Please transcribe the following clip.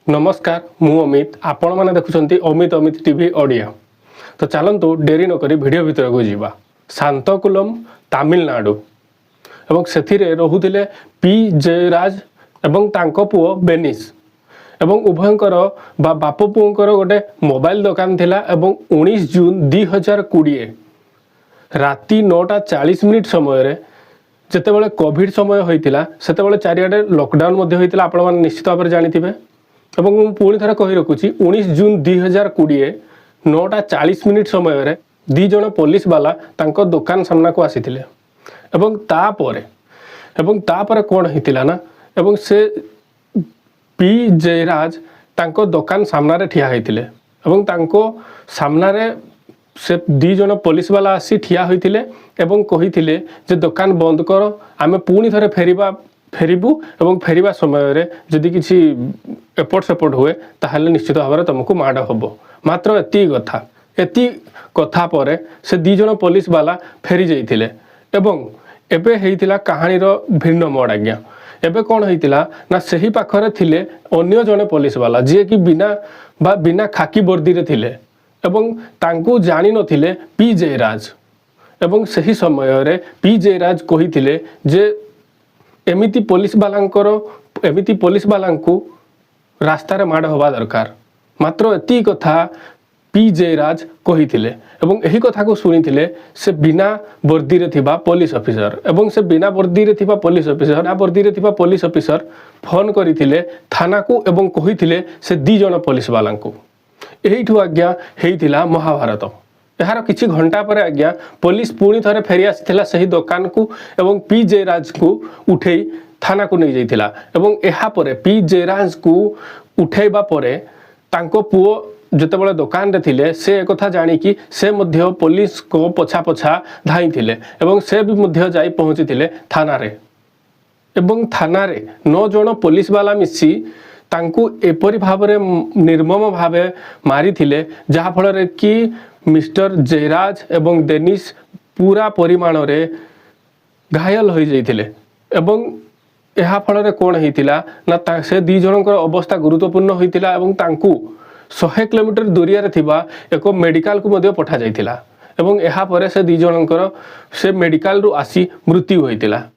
ନମସ୍କାର, ମୁଁ ଅମିତ। ଆପଣମାନେ ଦେଖୁଛନ୍ତି ଅମିତ ଅମିତ ଟିଭି ଓଡ଼ିଆ। ତ ଚାଲନ୍ତୁ, ଡେରି ନକରି ଭିଡ଼ିଓ ଭିତରକୁ ଯିବା। ଶାନ୍ତକୁଲମ, ତାମିଲନାଡ଼ୁ ଏବଂ ସେଥିରେ ରହୁଥିଲେ ପି ଜୟରାଜ ଏବଂ ତାଙ୍କ ପୁଅ ବେନିସ୍ ଏବଂ ଉଭୟଙ୍କର ବା ବାପ ପୁଅଙ୍କର ଗୋଟେ ମୋବାଇଲ ଦୋକାନ ଥିଲା। ଏବଂ 19 ଜୁନ 2020 ରାତି 9ଟା 40 ମିନିଟ୍ ସମୟରେ, ଯେତେବେଳେ କୋଭିଡ଼ ସମୟ ହୋଇଥିଲା, ସେତେବେଳେ ଚାରିଆଡ଼େ ଲକଡାଉନ୍ ମଧ୍ୟ ହୋଇଥିଲା, ଆପଣମାନେ ନିଶ୍ଚିତ ଭାବରେ ଜାଣିଥିବେ। ଏବଂ ମୁଁ ପୁଣି ଥରେ କହି ରଖୁଛି, 19 ଜୁନ 2020 9ଟା 40 ମିନିଟ୍ ସମୟରେ ଦୁଇ ଜଣ ପୋଲିସ ବାଲା ତାଙ୍କ ଦୋକାନ ସାମ୍ନାକୁ ଆସିଥିଲେ। ଏବଂ ତାପରେ କ'ଣ ହେଇଥିଲା ନା, ଏବଂ ସେ ପି ଜୟରାଜ ତାଙ୍କ ଦୋକାନ ସାମ୍ନାରେ ଠିଆ ହେଇଥିଲେ ଏବଂ ତାଙ୍କ ସାମ୍ନାରେ ସେ ଦୁଇ ଜଣ ପୋଲିସ ବାଲା ଆସି ଠିଆ ହୋଇଥିଲେ ଏବଂ କହିଥିଲେ ଯେ ଦୋକାନ ବନ୍ଦ କର, ଆମେ ପୁଣି ଥରେ ଫେରିବୁ ଏବଂ ଫେରିବା ସମୟରେ ଯଦି କିଛି ଏପଟ ସେପଟ ହୁଏ, ତାହେଲେ ନିଶ୍ଚିତ ଭାବରେ ତୁମକୁ ମାଡ଼ ହେବ। ମାତ୍ର ଏତିକି କଥା ପରେ ସେ ଦୁଇ ଜଣ ପୋଲିସ ବାଲା ଫେରି ଯାଇଥିଲେ। ଏବଂ ଏବେ ହେଇଥିଲା କାହାଣୀର ଭିନ୍ନ ମୋଡ଼ ଆଜ୍ଞା। ଏବେ କ'ଣ ହେଇଥିଲା ନା, ସେହି ପାଖରେ ଥିଲେ ଅନ୍ୟ ଜଣେ ପୋଲିସ ବାଲା, ଯିଏକି ବିନା ଖାକି ବର୍ଦ୍ଦିରେ ଥିଲେ ଏବଂ ତାଙ୍କୁ ଜାଣିନଥିଲେ ପି ଜୟରାଜ। ଏବଂ ସେହି ସମୟରେ ପି ଜୟରାଜ କହିଥିଲେ ଯେ ଏମିତି ପୋଲିସ ବାଲାଙ୍କୁ ରାସ୍ତାରେ ମାଡ଼ ହେବା ଦରକାର। ମାତ୍ର ଏତିକି କଥା ପି ଜୟରାଜ କହିଥିଲେ ଏବଂ ଏହି କଥାକୁ ଶୁଣିଥିଲେ ସେ ବିନା ବର୍ଦ୍ଦିରେ ଥିବା ପୋଲିସ ଅଫିସର। ଏବଂ ସେ ବିନା ବର୍ଦ୍ଦିରେ ଥିବା ପୋଲିସ ଅଫିସର, ବିନା ବର୍ଦ୍ଦିରେ ଥିବା ପୋଲିସ ଅଫିସର ଫୋନ୍ କରିଥିଲେ ଥାନାକୁ ଏବଂ କହିଥିଲେ ସେ ଦୁଇ ଜଣ ପୋଲିସ ବାଲାଙ୍କୁ। ଏଇଠୁ ଆଜ୍ଞା ହେଇଥିଲା ମହାଭାରତ। ଏହାର କିଛି ଘଣ୍ଟା ପରେ ଆଜ୍ଞା ପୋଲିସ ପୁଣି ଥରେ ଫେରି ଆସିଥିଲା ସେହି ଦୋକାନକୁ ଏବଂ ପି ଜୟରାଜଙ୍କୁ ଉଠେଇ ଥାନାକୁ ନେଇଯାଇଥିଲା। ଏବଂ ଏହାପରେ ପି ଜୟରାଜଙ୍କୁ ଉଠେଇବା ପରେ ତାଙ୍କ ପୁଅ ଯେତେବେଳେ ଦୋକାନରେ ଥିଲେ, ସେ ଏକଥା ଜାଣିକି ସେ ମଧ୍ୟ ପୋଲିସଙ୍କ ପଛା ପଛା ଧାଇଁଥିଲେ ଏବଂ ସେ ବି ମଧ୍ୟ ଯାଇ ପହଞ୍ଚିଥିଲେ ଥାନାରେ। ଏବଂ ଥାନାରେ ନଅ ଜଣ ପୋଲିସ ବାଲା ମିଶି ତାଙ୍କୁ ଏପରି ଭାବରେ ନିର୍ମମ ଭାବେ ମାରିଥିଲେ, ଯାହାଫଳରେ କି ମିଷ୍ଟର ଜୟରାଜ ଏବଂ ଡେନିସ୍ ପୁରା ପରିମାଣରେ ଘାୟଲ ହୋଇଯାଇଥିଲେ। ଏବଂ ଏହା ଫଳରେ କ'ଣ ହେଇଥିଲା ନା, ସେ ଦୁଇ ଜଣଙ୍କର ଅବସ୍ଥା ଗୁରୁତ୍ୱପୂର୍ଣ୍ଣ ହୋଇଥିଲା ଏବଂ ତାଙ୍କୁ 100 କିଲୋମିଟର ଦୂରିଆରେ ଥିବା ଏକ ମେଡ଼ିକାଲକୁ ମଧ୍ୟ ପଠାଯାଇଥିଲା। ଏବଂ ଏହାପରେ ସେ ଦୁଇ ଜଣଙ୍କର ସେ ମେଡ଼ିକାଲରୁ ଆସି ମୃତ୍ୟୁ ହୋଇଥିଲା।